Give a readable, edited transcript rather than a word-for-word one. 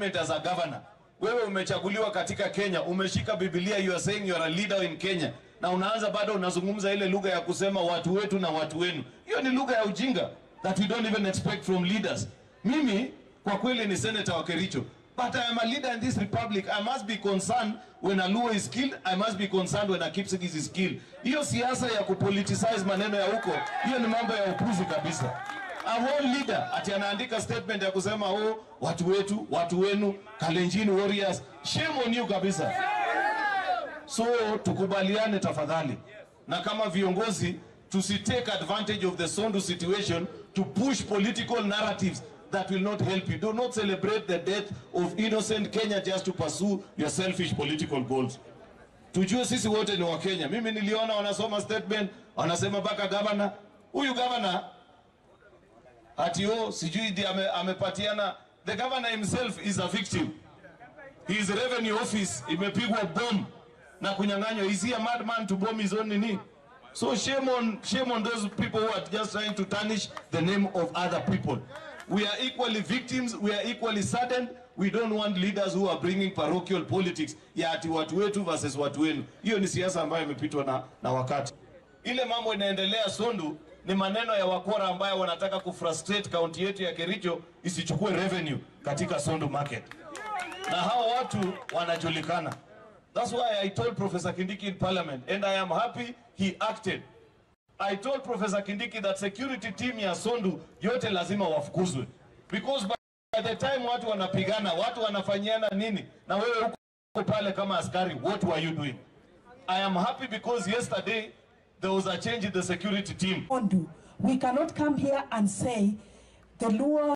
As a governor, wewe umechaguliwa katika Kenya, umeshika Biblia, you are saying you are a leader in Kenya, na unaanza bado unazungumza ile lugha ya kusema watu wetu na watu wenu. Hiyo ni lugha ya ujinga that we don't even expect from leaders. Mimi kwa kweli ni senator wa Kericho, but I am a leader in this republic. I must be concerned when a Luo is killed. I must be concerned when a Kipsigis is killed. Hiyo siasa ya kupoliticize maneno ya huko, hiyo ni mambo ya upuzi kabisa. A whole leader ati anaandika statement ya kusema, "Oh, watu wetu, watu wenu, Kalenjin warriors." Shame on you kabisa. So tukubaliane tafadhali, na kama viongozi tusitake advantage of the Sondu situation to push political narratives that will not help you. Do not celebrate the death of innocent Kenya just to pursue your selfish political goals. Tujue sisi wote ni Wakenya. Mimi niliona wanasoma statement, wanasema mpaka governor, huyu governor ati, oh, sijui ndiye amepatiana. The governor himself is a victim. His revenue office imepigwa bomb na kunyang'anywa. Is he a madman to bomb his own nini? So shame on those people who are just trying to tarnish the name of other people. We are equally victims, we are equally saddened. We don't want leaders who are bringing parochial politics ya ati watu wetu versus watu wenu. Hiyo ni siasa ambayo imepitwa na wakati. Ile mambo inaendelea Sondu ni maneno ya wakora ambayo wanataka kufrustrate kaunti yetu ya Kericho isichukue revenue katika Sondu market, na hao watu wanajulikana. That's why I told Professor Kindiki in Parliament, and I am happy he acted. I told Professor Kindiki that security team ya Sondu yote lazima wafukuzwe, because by the time watu wanapigana, watu wanafanyiana nini, na wewe uko pale kama askari, what were you doing? I am happy because yesterday there was a change in the security team. Sondu. We cannot come here and say the Luo